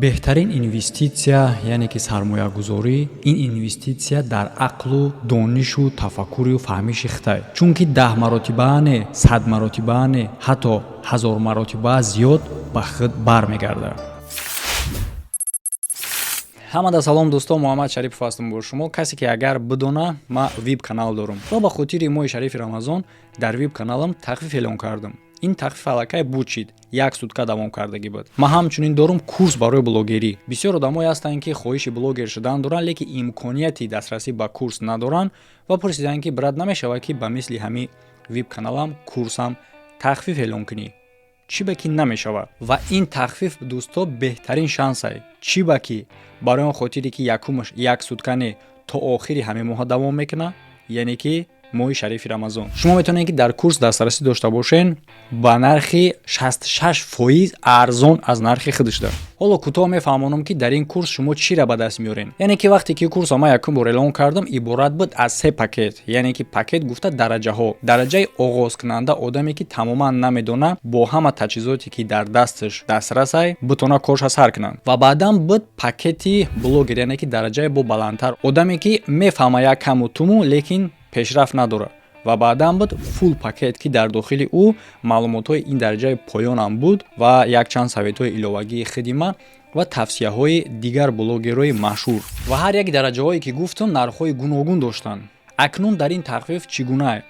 Беҳтарин инвеститсия, яъне ки сармоягузорӣ, ин инвеститсия дар ақлу донишу тафаккуру фаҳмиши хитай, чунки 10 маротиба не, 100 маротиба не, ҳатто 1000 маротиба зиёд ба худ бармегардад. Ҳамада салом, дӯстон, Муҳаммад Шарипов ҳастам бо шумо. Касе ки агар бидона, ман вип канал дорам ва ба хотири моҳи шарифи Рамазон дар вип каналам тахфиф эълон кардам. Ин тахфиф аллакай буд шид, як сутка давом кардагӣ буд. Ман ҳамчунин дорум курс барои блогерӣ. Бисёр одамое ҳастанд, ки хоҳиши блогер шудан доранд, лекин имконияти дастрасӣ ба курс надоранд ва пурсиданд, ки брат, намешавад, ки ба мисли ҳамин вип каналам курсам тахфиф эълон кунӣ? Чӣ ба ки намешавад? Ва ин тахфиф, дӯсто, беҳтарин шансае. Чӣ ба ки? Барои он хотире ки якумаш як сутка не, то охири ҳамин моҳа давом мекунад, яъне ки моҳи шарифи Рамазон. Шумо метавонед, ки дар курс дастрасӣ дошта бошед ба нархи 66% арзон аз нархи худашда. Ҳоло кӯтоҳ мефаҳмонам, ки дар ин курс шумо чиро ба даст меоред. Яъне ки вақте ки курсро ман якум бор эълон кардам, иборат буд аз се пакет, яъне ки пакет гуфта дараҷаҳо. Дараҷаи оғозкунанда, одаме ки тамоман намедона, бо ҳама таҷҳизоте ки дар дасташ дастрасай, бутона корша сар кунанд. Ва баъдан буд пакети блогер, яъне ки дараҷаи бо баландтар, одаме ки мефаҳма як каму туму, лекин пешрафт надорад. Ва баъдан буд full пакет, ки дар дохили ӯ маълумотҳои ин дараҷаи поёнам буд ва якчанд советҳои иловагии хидима ва тавсияҳои дигар блогерҳои машҳур. Ва ҳар як дараҷаҳое ки гуфтам, нархҳои гуногун доштанд. Акнун дар ин тахфиф чӣ гунае?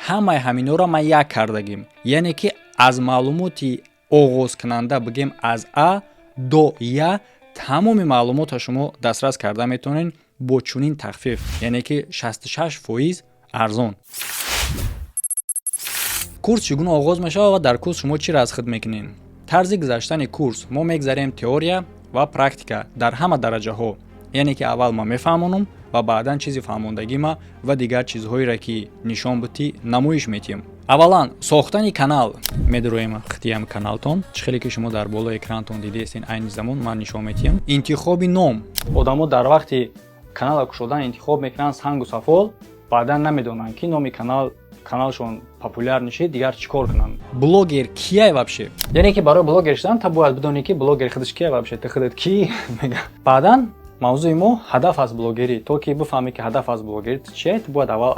Ҳамаи ҳаминҳоро ман як кардагим, яъне ки аз маълумоти оғозкунанда, бигем, аз а до я, тамоми маълумотро шумо дастрас карда метавонед бо чунин тахфиф, яъне ки 66% арзон. Курс чӣ гуна оғоз мешавад ва дар курс шумо чиро аз худ мекунед? Тарзи гузаштани курс: мо мегзарем теория ва практика дар ҳама дараҷаҳо, яъне ки аввал ман мефаҳмонам ва баъдан чизи фаҳмондагима ва дигар чизҳоеро, ки нишон будӣ, намоиш метиҳем. Аввалан, сохтани канал. Медуроем хитиям каналтон, чӣ хеле ки шумо дар болои экрантон дидестин, айни замон ман нишон метиҳам. Интихоби ном. Одамо дар вақти канала кушодан интихоб мекунанд сангу сафол, баъдан намедонанд, ки номи каналшон популяр нишид, дигар чӣ кор кунанд. Блогер кияй вообще? Яъне ки барои блогер шудан та бояд бидонӣ, ки блогер худаш кия вообще, ту худат кӣ мега. Баъдан мавзӯи мо ҳадаф аз блогерӣ. То ки бифаҳмӣ, ки ҳадаф аз блогерӣ чие, ту бояд аввал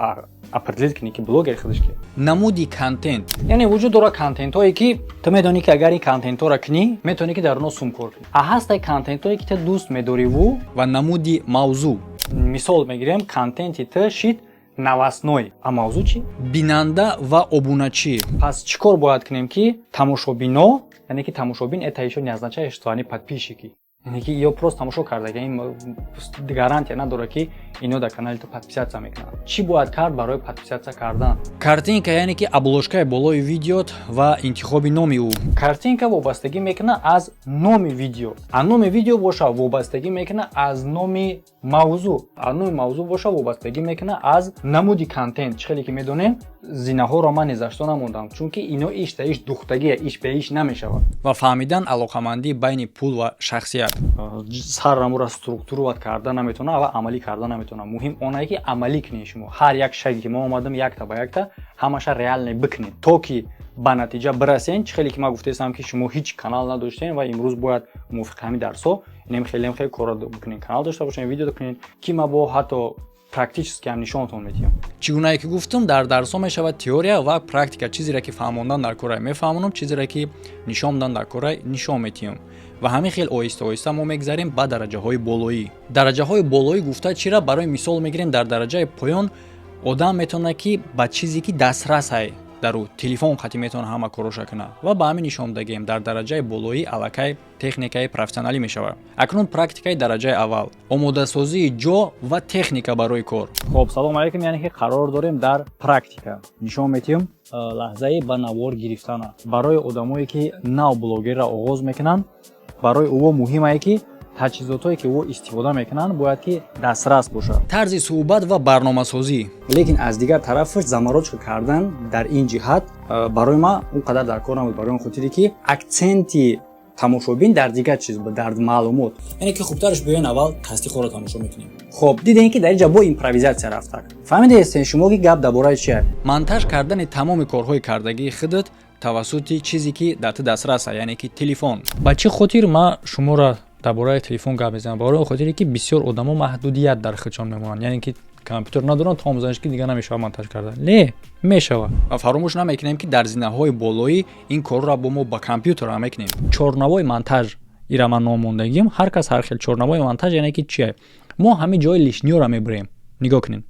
определить кунӣ, ки блогер худаш кия. Намуди контент, яъне вуҷуд дорад контентҳое, ки ту медонӣ, ки агар ин контентҳоро кунӣ, метавонӣ, ки дар онҳо сум кор кунӣ, а ҳастай контентҳое, ки ту дӯст медориву. Ва намуди мавзӯъ. Мисол мегирем, контенти ту шид новостной, а мавзӯъ чӣ? Бинанда ва обуначӣ. Пас чӣ кор бояд кунем, ки тамошобино, яъне ки тамошобин, это ещё не означает, что они подписчики, яъне ки ё просто тамошо карда, ин гарантия надорад, ки ино дар канали ту подписаться мекунанд. Чӣ бояд кард барои подписаться кардан? Картинка, яъне ки обложкаи болои видеот ва интихоби номи ӯ. Картинка вобастагӣ мекунад аз номи видео, а номи видео боша вобастагӣ мекунад аз номи мавзӯъ, а номи мавзӯъ боша вобастагӣ мекунад аз намуди контент. Чӣ хеле ки медонем, зинаҳоро ман низашто намондам, чунки ино иш да иш духтагия, иш бе иш намешавад. Ва фаҳмидан алоқамандӣ байни пул ва шахсият. Саррамура структуровать карда наметавонад ва амалӣ карда наметавонад. Муҳим онае, ки амалӣ кунед. Шумо ҳар як шаге, ки мо омадам, якта ба якта ҳамаша реально бикунед, то ки ба натиҷа бирасен. Чӣ хеле ки ман гуфтаистам, ки шумо ҳеҷ канал надоштем ва имрӯз бояд мувофиқи ҳамин дарсҳо инем хелем хеле корро бикунед, канал дошта бошед, видео кунед, ки ма бо ҳатто практически ҳам нишонатон медиҳам. Чӣ гунае ки гуфтам, дар дарсҳо мешавад теория ва практика. Чизере ки фаҳмондан дар корай, мефаҳмонам, чизере ки нишон додан дар корай, нишон медиҳам. Ва ҳамин хел оҳиста оҳиста мо мегзарем ба дараҷаҳои болоӣ. Дараҷаҳои болоӣ гуфта чира? Барои мисол мегирем, дар дараҷаи поён одам метавонад, ки ба чизе ки дастрасай дар ӯ, телефон қатӣ метавонад ҳама короша кунад ва ба ҳамин нишон дагем. Дар дараҷаи болоӣ аллакай техникаи профессионалӣ мешавад. Акнун практикаи дараҷаи аввал: омодасозии ҷо ва техника барои кор. Хоб, салому алайкум. Яъне ки қарор дорем дар практика, нишон медиҳем лаҳзаи ба навор гирифтана. Барои одамое ки нав блогерро оғоз мекунанд, барои ӯо муҳимае, ки таҷҳизотҳое, ки ӯ истифода мекунанд, бояд ки дастрас бошад. Тарзи суҳбат ва барномасозӣ. Лекин аз дигар тарафаш заморочка кардан дар ин ҷиҳат барои ман он қадар дар кор набуд, барои он хотире ки акценти тамошобин дар дигар чиз буд, дар маълумот. Яъне ки хубтараш биёен, аввал тасдиқҳоро тамошо мекунем. Хоб, дидем, ки дар инҷа бо импровизатсия рафтак. Фаҳмидаестен шумо, ки гап дар бораи чия? Монтаж кардани тамоми корҳои кардагии худат тавассути чизе, ки дар ту дастраса, яъне ки телефон. Ба чӣ хотир ман шуморо Дар бораи телефон гап мезанам, барои он хотире, ки бисёр одамо маҳдудият дар худшон мемонанд, яъне ки компютер надоранд, то омӯзаниш, ки дигар намешавад монтаж кардан. Не, мешавад. Ва фаромӯш намекунем, ки дар зинаҳои болоӣ ин корро бо мо ба компютер ҳам мекунем. Чорнавои монтаж, ира ман ном мондагим, ҳар кас ҳар хел. Чорнавои монтаж яъне ки чие? Мо ҳамин ҷои лишний ора мебурем. Нигоҳ кунед.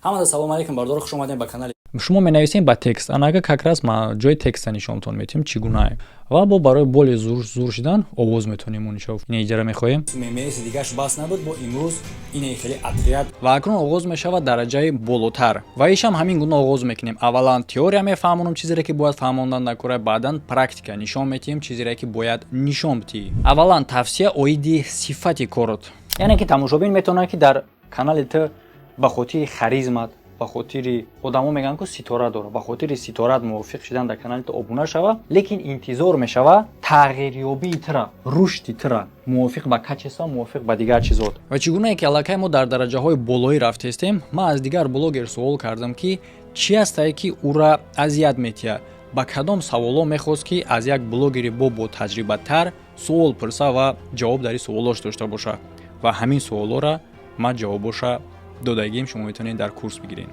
Ҳамада салому алейкум, бардор, хуш омадем ба канали. Шумо менависем ба текст, анага как раз ма ҷои текста нишонтон метиҳем, чӣ гунае, ва бо барои боле зур шидан овоз метавонем унишо. Ина иҷара мехоҳем. Мемеси дигаш бас набуд, бо имрӯз ине хеле отряд. Ва акнун оғоз мешавад дараҷаи болотар ва ишам ҳамин гуна оғоз мекунем. Аввалан теория мефаҳмонам, чизере ки бояд фаҳмондан накора, баъдан практика нишон метиҳем, чизере ки бояд нишон бидиҳӣ. Аввалан тавсия оиди сифати корот, яъне ки тамошобин метавонад, ки дар канали ту ба хотири харизмат, ба хотири одамо мегӯянд, ку ситора дора, ба хотири ситорат мувофиқ шидан дар канали ту обуна шава, лекин интизор мешава тағйирёбии тура, рушди тура мувофиқ ба качество, мувофиқ ба дигар чизот. Ва чӣ гунае ки аллакай мо дар дараҷаҳои болоӣ рафтестем, ман аз дигар блогер суол кардам, ки чӣ ҳастае, ки ӯра азият метиҳад, ба кадом саволҳо мехост, ки аз як блогери ботаҷрибатар суол пурса ва ҷавоб дар ин суолош дошта боша. Ва ҳамин суолҳоро ман ҷавобоша додагим, шумо метавонед дар курс бигиред.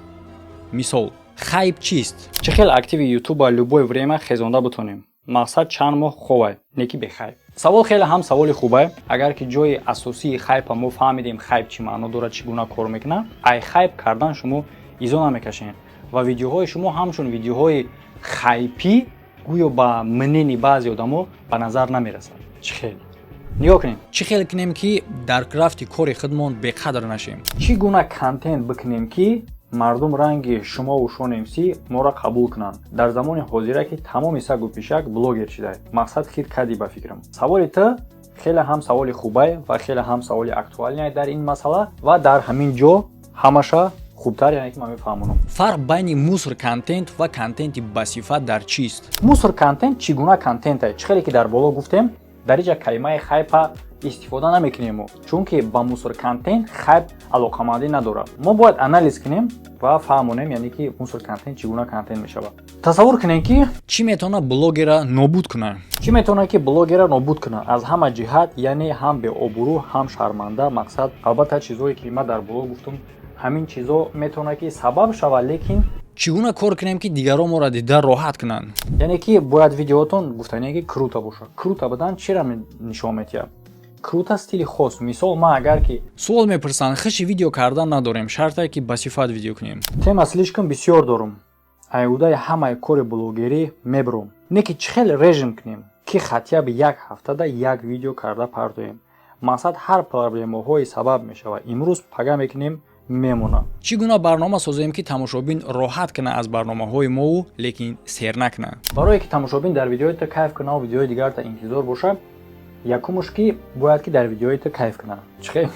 Мисол: хайп чист? Чӣ хел активи ютуба любое время хезонда бутонем? Мақсад, чанд моҳ ховай, не ки бехайп. Савол хеле ҳам саволи хубай. Агар ки ҷои асосии хайпа мо фаҳмидем, хайп чӣ маъно дорад, чӣ гуна кор мекунад, ай хайп кардан шумо изо намекашед ва видеоҳои шумо ҳамчун видеоҳои хайпӣ гӯё ба мнении баъзе одамо ба назар намерасад. Чӣ хел? Нигоҳ кунем, чӣ хел кунем, ки дар рафти кори худмон беқадр нашем? Чӣ гуна контент бикунем, ки мардум ранги шумову шонемсӣ моро қабул кунанд дар замони ҳозира, ки тамоми сагу пишак блогер шидай? Мақсад, хит кардӣ. Ба фикрам, саволи ту хеле ҳам саволи хубай ва хеле ҳам саволи актуальный дар ин масъала ва дар ҳамин ҷо ҳамаша хубтар, яъне ки ман мефаҳмонам. Фарқ байни мусор контент ва контенти басифат дар чист? Мусор контент чӣ гуна контенте? Чӣ хеле ки дар боло гуфтем, дар инҷа калимаи хайпа истифода намекунем мо, чунки ба мусор контент хайп алоқамандӣ надорад. Мо бояд анализ кунем ва фаҳмонем, яъне ки мусор контент чӣ гуна контент мешавад. Тасаввур кунем, ки чӣ метавонад блогера нобуд кунад? Чӣ метавонад, ки блогера нобуд кунад аз ҳама ҷиҳат, яъне ҳам беобрӯ, ҳам шарманда? Мақсад, албатта, чизҳое ки ман дар боло гуфтам, ҳамин чизҳо метавонад, ки сабаб шавад, лекин чӣ гуна кор кунем, ки дигарон моро дида роҳат кунанд? Яъне ки бояд видеотон, гуфтане ки, круто бошад. Круто будан чира нишон метиҳад? Круто стили хос. Мисол, ман агар ки суол мепурсанд: хиши видео кардан надорем, шарте ки ба сифат видео кунем. Тема слишком бисёр дорум, айудаи ҳамаи кори блогерӣ мебуром, не ки чӣ хел режим кунем, ки хотя бы як ҳафтада як видео карда партоем? Мақсад, ҳар проблемаҳои сабаб мешавад, имрӯз пага мекунем, мемонад. Чӣ гуна барнома созем, ки тамошобин роҳат кунад аз барномаҳои мову, лекин сер накунад? Барое ки тамошобин дар видеои ту кайф кунад, видеои дигарта интизор бошад, якумуш ки бояд ки дар видеои ту кайф кунад. Чихел?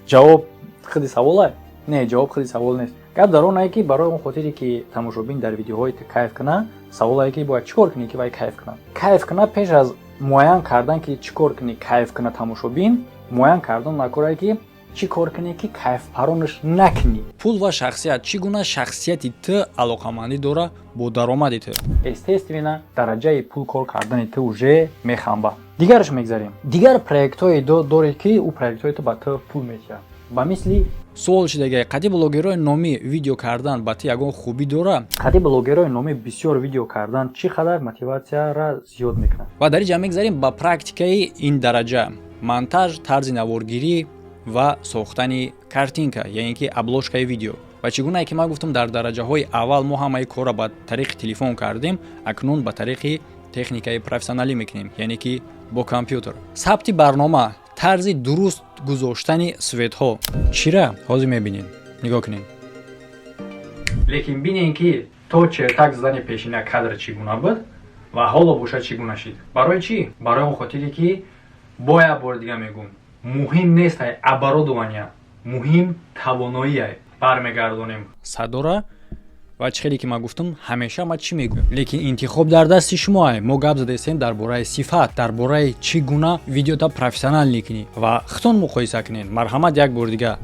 Ҷавоб худи саволай? Не, ҷавоб худи савол нест. Гап дар он ае, ки барои он хотире ки тамошобин дар видеоҳои ту кайф кунад, саволае ки бояд чӣ кор кунӣ, ки вай кайф кунад? Кайф кунад, пеш аз муайян кардан, ки чӣ кор кунӣ кайф кунад тамошобин, муайян кардан накорае, ки чӣ кор кунӣ, ки кайфпаронаш накунӣ. Пул ва шахсият: чӣ гуна шахсияти ту алоқамандӣ дора бо даромади ту? Естественно, дараҷаи пул кор кардани ту уже мехамба. Дигараш мегзарем. Дигар проектҳое доред, ки ӯ проектҳои ту ба ту пул метиҳад, ба мисли суол шидагай: қади блогерҳои номӣ видео кардан ба ту ягон хубӣ дора? Қади блогерҳои номӣ бисёр видео кардан чӣ қадар мотиватсияра зиёд мекунад? Ва дар инҷа мегзарем ба практикаи ин дараҷа: монтаж, тарзи наворгирӣ ва сохтани картинка, яъне ки обложкаи видео. Ва чӣ гунае ки ман гуфтам, дар дараҷаҳои аввал мо ҳамаи корро ба тариқи телефон кардем, акнун ба тариқи техникаи профессионалӣ мекунем, яъне ки бо компютер. Сабти барнома, тарзи дуруст гузоштани светҳо чира ҳозир мебинед. Нигоҳ кунед, лекин бинед, ки то чертак задани пешина кадр чӣ гуна буд ва ҳоло бошад чӣ гуна шид. Барои чӣ? Барои он хотире, ки бо як бори дига мегӯм, муҳим нест ай оборудования, муҳим тавоноие. Бармегардонем садора. Ва чӣ хеле ки ман гуфтам, ҳамеша ман чӣ мегӯям, лекин интихоб дар дасти шумоае. Мо гап задаистем дар бораи сифат, дар бораи чӣ гуна видеота профессионал кунӣ ва худтон муқоиса кунед. Марҳамат, як бори дига.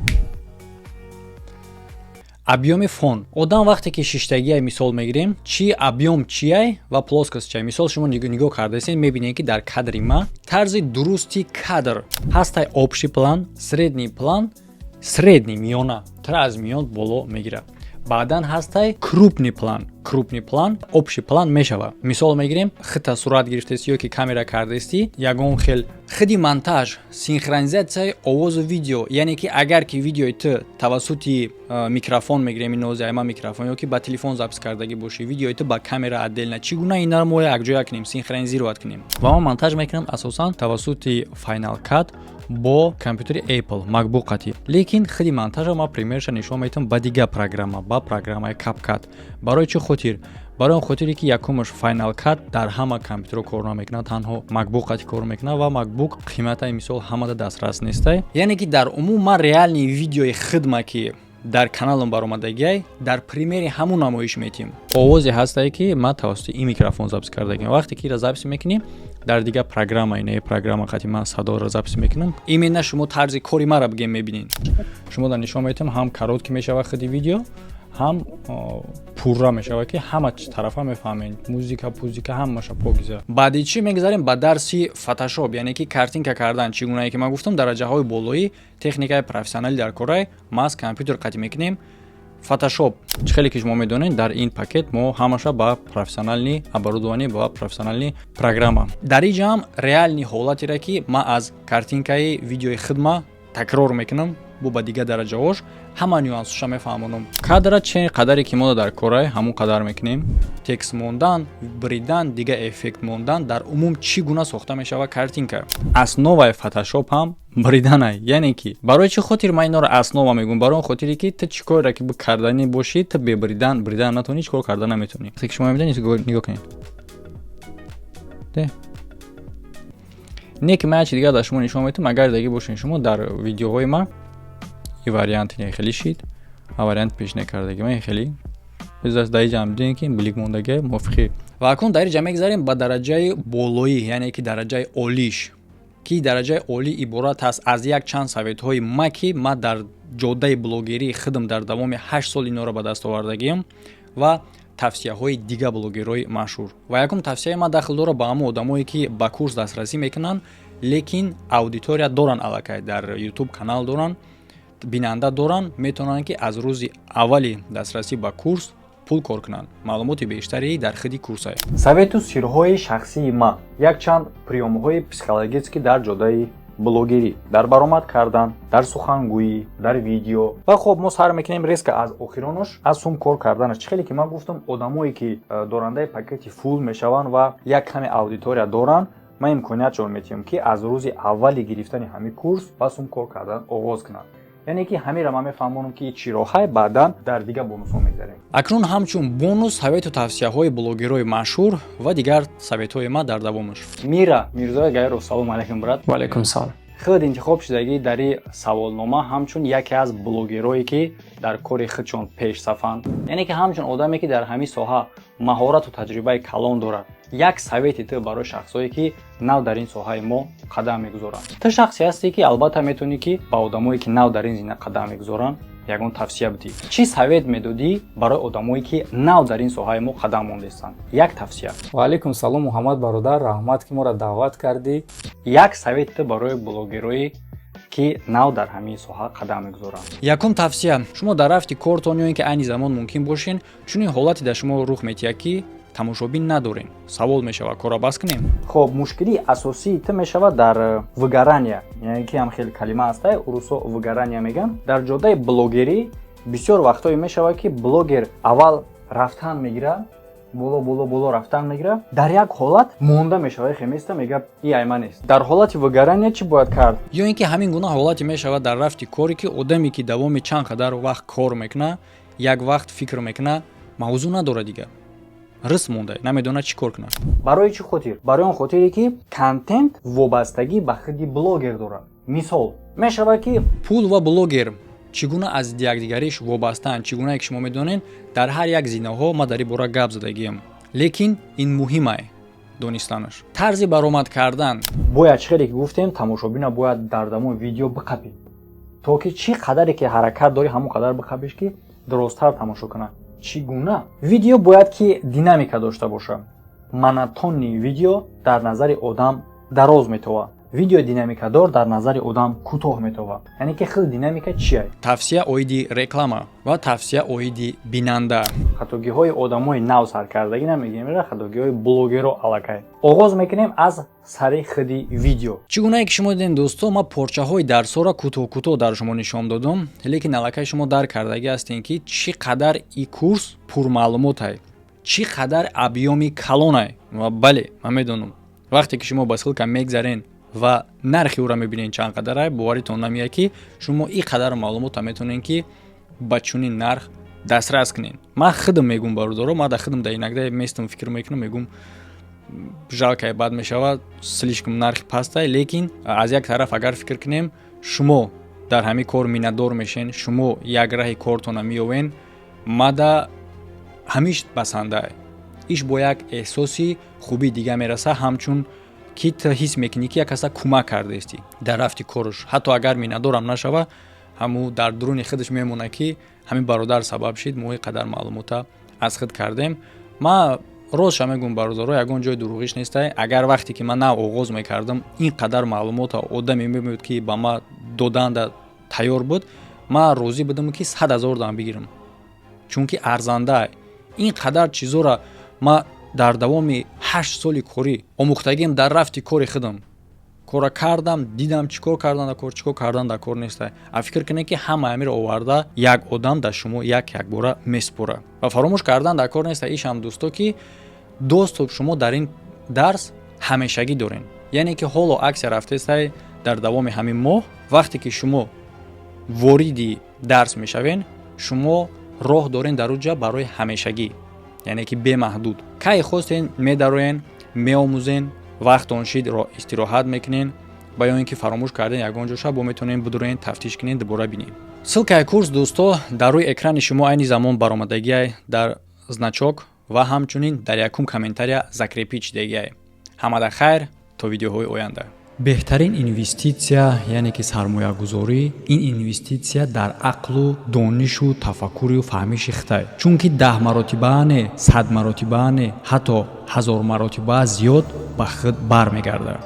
Объёми фон. Одам вақте ки шиштагиай, мисол мегирем, чи объём чиай ва плоскость чиай. Мисол, шумо нигоҳ кардаистед, мебинед, ки дар кадри ма тарзи дурусти кадр ҳастай: общий план, средний план, средний миёна, тра аз миён боло мегирад, баъдан ҳастай крупный план. Крупный план общий план мешавад. Мисол мегирем, хита сурат гирифтаисти ё ки камера кардаистӣ, ягон хел хиди монтаж, синхронизатсияи овозу видео, яъне ки агар ки видеои ту тавассути микрофон, мегирем, инози ма микрофон, ё ки ба телефон запись кардагӣ бошӣ, видеои ту ба камера отдельно, чӣ гуна инро мо якҷоя кунем, синхронизировать кунем. Ва ман монтаж мекунам асосан тавассути Final Cut бо компютери Apple MacBook қатӣ, лекин хиди монтажа ма примерша нишон метавам ба дигар программа, ба программаи CapCut. Барои чӣ хотир? Барои он хотире ки якумаш, Final Cut дар ҳама компютеро кор намекунад, танҳо MacBook қати кор мекунад ва MacBook қиматаи, мисол, ҳамада дастрас нестай. Яъне ки дар умум ман реальный видеои хидма, ки дар каналам баромадагиай, дар примери ҳамун намоиш метиҳем. Овозе ҳастае, ки ман тавассути ин микрофон запись кардагиам. Вақте ки ира запись мекунӣ, дар дигар программа, инаи программа қати ман садоро запись мекунам. Именно шумо тарзи кори мара бигем мебинед. Шумо дар нишон метиҳам, ҳам короткий мешава худи видео, ҳам пурра мешавад, ки ҳама тарафа мефаҳмед, музика, пузика, ҳамаша покиза. Баъди чӣ мегузарем? Ба дарси Фотошоп, яъне ки картинка кардан. Чӣ гунае ки ман гуфтам, дараҷаҳои болоӣ, техникаи профессионалӣ дар корай маз компютер қатӣ мекунем. Фотошоп, чӣ хеле ки шумо медонед, дар ин пакет мо ҳамаша ба профессиональный оборудование, ба профессиональный программа. Дар ин ҷам реальный ҳолатере, ки ман аз картинкаи видеои хидма такрор мекунам, бо ба дигар дараҷаҳош ҳама нюансоша мефаҳмонам. Кадра че қадаре ки мо дар корай, ҳамон қадар мекунем: текст мондан, бридан, дигар эффект мондан, дар умум чӣ гуна сохта мешавад картинка. Основаи Фотошоп ҳам бриданай. Яъне ки барои чӣ хотир ман инора основа мегӯям? Барои он хотире, ки ту чӣ корера ки карданӣ бошӣ, ту бебридан бридан натавонӣ, чӣ кор карда наметавонӣ. Ки шумо мебинед, нигоҳ кунед, не ки ман як чи дигар дар шумо нишон метавам. Агар дагӣ бошед шумо дар видеоҳои ман, и вариант хеле шид, а вариант пеш накардаги ман хеле дар ҷамъ дидем, ки блик мондага мувофиқи. Ва акнун дар ин мегзарем ба дараҷаи болоӣ, яъне ки дараҷаи олиш, ки дараҷаи олӣ иборат аст аз як чанд советҳои ма, ки ма дар ҷодаи блогерии худам дар давоми 8 сол инора ба даст овардагиам, ва тавсияҳои дигар блогерҳои машҳур. Ва якум тавсияи ман дахл дорад ба ҳамон одамое, ки ба курс дастрасӣ мекунанд, лекин аудитория доранд, аллакай дар Ютуб канал доранд, бинанда доранд, метавонанд, ки аз рӯзи аввали дастрасӣ ба курс пул кор кунанд. Маълумоти бештаре дар худи курсае. Совету сирҳои шахсии ман, якчанд приёмҳои психологическӣ дар ҷодаи блогерӣ, дар баромад кардан, дар сухангӯӣ, дар видео. Ва хоб, мо сар мекунем резко аз охиронош, аз сум кор карданаш. Чӣ хеле ки ман гуфтам, одамое ки дорандаи пакети full мешаванд ва як каме аудитория доранд, ман имкониятшон метиҳам, ки аз рӯзи аввали гирифтани ҳамин курс ба сум кор кардан оғоз кунанд. Яъне ки ҳамеро ман мефаҳмонам, ки чӣ роҳай, баъдан дар дигар бонусҳо мегзарем. Акнун ҳамчун бонус совету тавсияҳои блогерҳои машҳур ва дигар советҳои ман дар давомаш. Мира Мирзоя Гаиров, салому алайкум, брат. Ваалайкум салом. Худ интихоб шудагӣ дар ин саволнома ҳамчун яке аз блогерое, ки дар кори худшон пешсафанд, яъне ки ҳамчун одаме, ки дар ҳамин соҳа маҳорату таҷрибаи калон дорад, як совети ту барои шахсое, ки нав дар ин соҳаи мо қадам мегузоранд. Ту шахсе ҳастӣ, ки албатта метавонӣ, ки ба одамое, ки нав дар ин зина қадам мегузоранд, ягон тавсия бидиҳӣ. Чӣ совет медодӣ барои одамое, ки нав дар ин соҳаи мо қадам мондестанд? Як тавсия. Ваалайкум салом, Муҳаммад бародар, раҳмат, ки моро даъват кардӣ. Як совет ту барои блогерое, ки нав дар ҳамин соҳа қадам мегузоранд. Якум тавсия: шумо дар рафти кортон ё ин ки айни замон мумкин бошен, чунин ҳолате дар шумо рух метиҳад, ки тамошобин надорем. Савол мешавад: кора бас кунем? Хоб, мушкилии асосии ту мешавад дар выгорания, яъне ки ҳам хеле калима ҳастай, урусо выгорания мегӯянд. Дар ҷодаи блогерӣ бисёр вақтҳое мешавад, ки блогер аввал рафтан мегирад, боло, боло, боло рафтан мегирад, дар як ҳолат монда мешавад, хеместа мега: «И айма нест». Дар ҳолати выгорания чӣ бояд кард? Ё ин ки ҳамин гуна ҳолате мешавад дар рафти коре, ки одаме, ки давоми чанд қадар вақт кор мекунад, як вақт фикр мекунад, мавзӯъ надорад, дигар рис монда, намедонад чӣ кор кунад. Барои чӣ хотир? Барои он хотире, ки контент вобастагӣ ба худи блогер дорад. Мисол, мешавад, ки пул ва блогер чӣ гуна аз якдигариш вобастаанд. Чӣ гунае ки шумо медонед, дар ҳар як зинаҳо ман дар ин бора гап задагиам, лекин ин муҳимае донистанаш. Тарзи баромад кардан бояд, чӣ хеле ки гуфтем, тамошобина бояд дар давоми видео биқапӣ, то ки чӣ қадаре ки ҳаракат дорӣ, ҳамон қадар биқапиш, ки дуросттар тамошо кунад. Чӣ гуна? Видео бояд ки динамика дошта бошад. Монотонный видео дар назари одам дароз метовад, видео динамикадор дар назари одам кӯтоҳ метовад. Яъне ки хел динамика чия? Тавсия оиди реклама ва тавсия оиди бинанда. Хатогиҳои одамои нав саркардагӣ намегирем, хатогиҳои блогеро аллакай. Оғоз мекунем аз сари худи видео. Чӣ гунае ки шумо дидем, дӯсто, ман порчаҳои дарсҳоро кӯтоҳ кӯтоҳ дар шумо нишон додум, лекин аллакай шумо дарк кардагӣ ҳастем, ки чӣ қадар и курс пурмаълумотай, чӣ қадар объёми калонай. Ва бале, ман медонам, вақте ки шумо ба ссылка мегзарен ва нархи ӯро мебинед, чанд қадарай, боваритон намеяд, ки шумо ин қадар маълумота метавонед, ки ба чунин нарх дастрас кунед. Ман худам мегӯм, бародаро, ман дар худам дар инакда местам, фикр мекунам, мегӯм, жалко, бад мешавад, слишком нархи пастай. Лекин аз як тараф агар фикр кунем, шумо дар ҳамин кор миннатдор мешен, шумо як раҳи кортона меёвен. Мада ҳамиш басанда иш бо як эҳсоси хуби дига мераса, ҳамчун ки ту ҳис мекунӣ, ки як каса кӯмак кардаистӣ дар рафти корш. Ҳатто агар миннатдорам нашава, ҳаму дар дуруни худаш мемонад, ки ҳамин бародар сабаб шид, мо ин қадар маълумота аз худ кардем. Ман ростша мегӯм, бародаро, ягон ҷои дурӯғиш нестай. Агар вақте ки ман нав оғоз мекардам, ин қадар маълумота одаме мебуд, ки ба ман доданда тайёр буд, ман розӣ будам, ки 100 000 дам бигирам, чунки арзанда. Ин қадар чизоро ман дар давоми 8 соли корӣ омӯхтагиам, дар рафти кори худам кора кардам, дидам, чӣ кор кардан дар кор, чӣ кор кардан дар кор неста. А фикр кунед, ки ҳама амиро оварда як одам дар шумо як якбора месупора. Ва фаромӯш кардан дар кор неста ишам, дӯсто, ки доступ шумо дар ин дарс ҳамешагӣ дорем. Яъне ки ҳоло акция рафтестай. Дар давоми ҳамин моҳ, вақте ки шумо вориди дарс мешавен, шумо роҳ дорен дар уҷа барои ҳамешагӣ, яъне ки бемаҳдуд. Кай хостен, медароен, меомӯзен, вақтон шид, истироҳат мекунен, ба ё ин ки фаромӯш карден ягон ҷоша, бо метавонем бидуроен, тафтиш кунен, дубора бинем. Ссылкаи курс, дӯсто, дар рӯи экрани шумо айни замон баромадагиай дар значок ва ҳамчунин дар якум комментария закрепить шидагиай. Ҳамада хайр, то видеоҳои оянда. Беҳтарин инвеститсия, яъне ки сармоягузорӣ, ин инвеститсия дар ақлу донишу тафаккуру фаҳмиши хитай, чунки 10 маротибаа не, 100 маротибаа не, ҳатто 1000 маротиба зиёд ба худ бармегардад.